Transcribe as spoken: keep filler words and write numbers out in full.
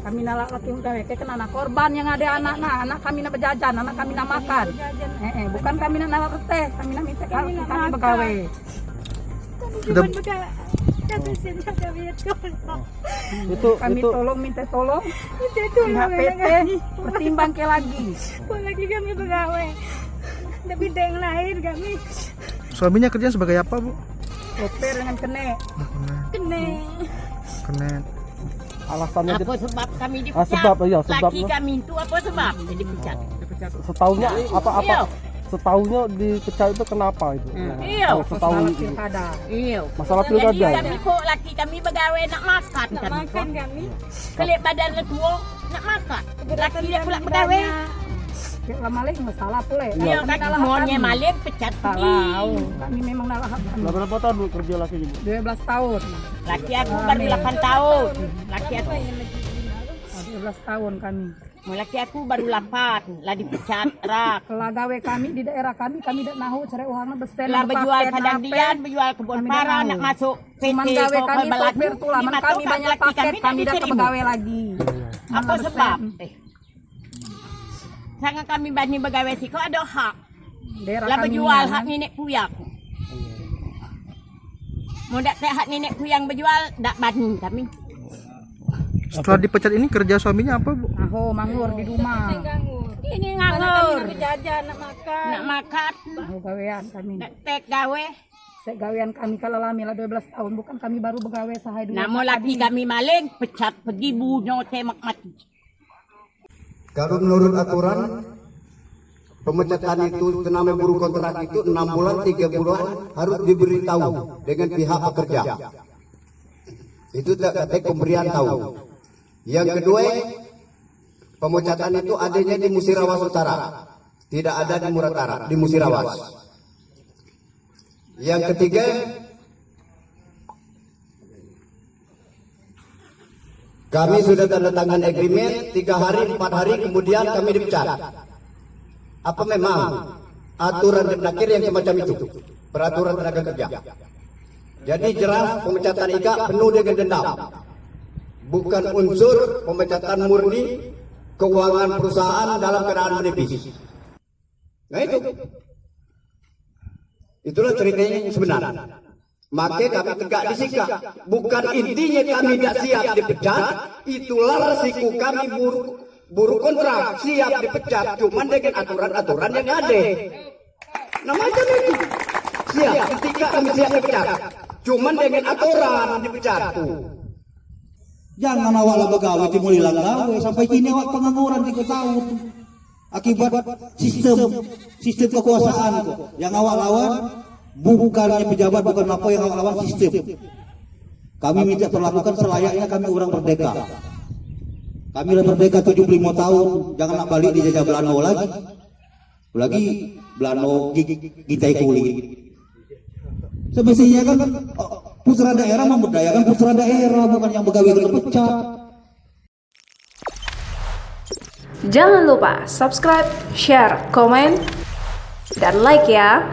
Kami nalak laki muda mereka kena anak korban yang ada anak nah, anak kami nak bejajan, anak kami nak makan. Eh, eh, bukan kami nak nalak reteh, kami nak minta kami begawe. Sudah. Itu, kami itu tolong, minta tolong. Minta tolong pihak P T, pertimbang ke lagi. Kok lagi kami begawe? Tapi deng lahir kami. Suaminya kerja sebagai apa, Bu? Sopir dengan kene. Kene. Kene. Alasannya apa sebab kami dipecat? Ah, sebab, iya, sebab. Laki kami itu apa sebab dia dipecat? Setaunya apa, apa? Iya. Setaunya dipecat itu kenapa itu? Hmm. Iya. Kalau setahun itu. Masalah pilkada. Iya. Masalah pilkada. Jadi kami kok laki kami begawe nak makan. Nak makan kami. Kelik badan le tuo nak makan. Laki dia pula begawe. Lama lagi masalah pule. Iya, kan monye maling pecat. Salah. Kami memang nak lahap. Lah, berapa tahun, Bu, kerja laki ini, Bu? Dua belas tahun. Laki aku baru lapan tahun. Laki aku. Dua belas tahun kami. Mun laki aku baru lapan, lah dipecat, rak. Lah gawe kami di daerah kami, kami dak nahu cerai uangnya besen. Lah bejual padang dian, bejual kebun parah, nak masuk P T. Cuman gawe kami sopir tu lah, kami banyak paket, kami dak begawe lagi. Apa sebab? Eh. Sangat kami bani begawe siko ado hak. Lah bejual hak nenek puyang. Mun dak tek hak nenek puyang bejual, dak bani kami. Setelah dipecat ini kerja suaminya apa, Bu? Aho, manggur di rumah. Ini nganggur. Nak bejajan, nak makan. Nak makan. Aho, gawean kami. Dak tek gawe. Sek gawean kami kalau lami lah dua belas tahun, bukan kami baru begawe sehari dua. Namo laki kami maling, pecat pergi bunyo temak mati. Kalau menurut aturan, pemecatan itu, tename buruh kontrak itu enam bulan, tiga bulan harus diberitahu dengan pihak pekerja. Itu tak kata pemberian tahu. Yang kedua, pemecatan itu adanya di Musirawas Utara, tidak ada di Muratara, di Musirawas. Yang ketiga, kami sudah tanda tangan agreement, tiga hari, empat hari kemudian kami dipecat. Apa memang aturan Depdakir yang semacam itu? Peraturan tenaga kerja. Jadi jelas pemecatan Ika penuh dengan dendam. Bukan unsur pemecatan murni keuangan perusahaan dalam keadaan menipis. Nah itu. Itulah ceritanya yang sebenar. Maka kami tegak di sika. Bukan intinya kami dak siap dipecat, itulah resiko kami buruh, buruh kontrak siap dipecat, cuman dengan aturan-aturan yang ada. Nah, macam itu. Siap, ketika kami siap dipecat. Cuman dengan aturan dipecat tu. Jangan awak lah begawe timbul ilang gawe, sampai kini awak pengangguran tiga tahun. Akibat sistem, sistem kekuasaan tu. Yang awak lawan bukannya pejabat, bukan apa yang awak lawan, sistem. Kami minta perlakukan selayaknya kami orang merdeka. Kami lah merdeka tujuh puluh lima tahun, jangan nak balik dijajah Belanda lagi. Lagi Belanda gig-, gitai kulit. Semestinya kan, oh, putra daerah memberdayakan putra daerah, bukan yang begawe kena pecat. Jangan lupa subscribe, share, komen, dan like ya.